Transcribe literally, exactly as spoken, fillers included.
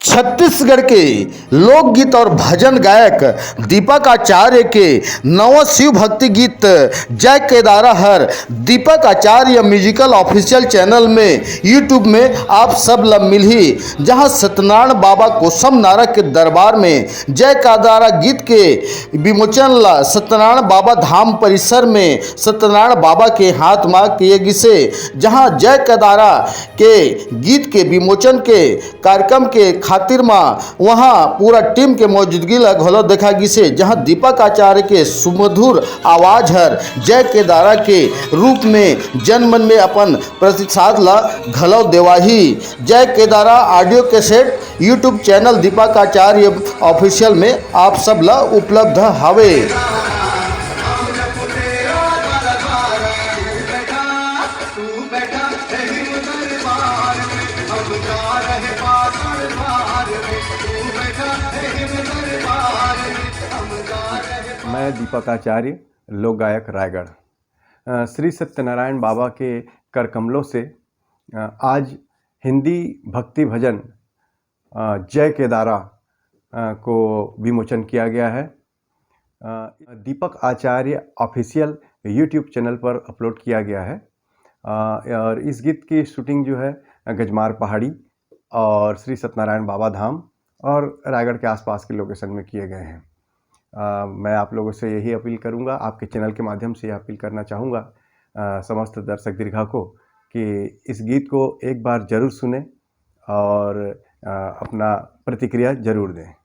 छत्तीसगढ़ के लोकगीत और भजन गायक दीपक आचार्य के नवा शिव भक्ति गीत जय केदारा हर दीपक आचार्य म्यूजिकल ऑफिशियल चैनल में, YouTube में आप सब ला मिलही, जहां सत्यनारायण बाबा कोसम नारा के दरबार में जय केदारा गीत के विमोचन ला सत्यनारायण बाबा धाम परिसर में सत्यनारायण बाबा के हाथ मा किए गिसे, जहां जय केदारा के गीत के विमोचन के कार्यक्रम के खातिर मा वहां पूरा टीम के मौजूदगी ला घलो देखा गिसे, जहां दीपक आचार्य के सुमधुर आवाज हर जय केदारा के रूप में जनमन में अपन प्रतिसाद ला घलो देवाही। जय Kedara audio cassette YouTube channel Deepak Acharya official में आप सब ला उपलब्ध हवे। मैं दीपक आचार्य, लोक गायक रायगढ़। अ, श्री सत्यनारायण बाबा के कर कमलों से, अ, आज हिंदी भक्ति भजन, अ, जय केदारा, अ, को विमोचन किया गया है। अ, Deepak Acharya official YouTube channel पर अपलोड किया गया है। अ, और इस गीत की शूटिंग जो है, गजमार पहाड़ी और श्री सत्यनारायण बाबा धाम और रायगढ़ के आसपास के लोकेशन में किए गए हैं। अ, मैं आप लोगों से यही अपील करूंगा, आपके चैनल के माध्यम से यह अपील करना चाहूँगा, अ, समस्त दर्शक दीर्घा को, कि इस गीत को एक बार जरूर सुने और, अ, अपना प्रतिक्रिया जरूर दें।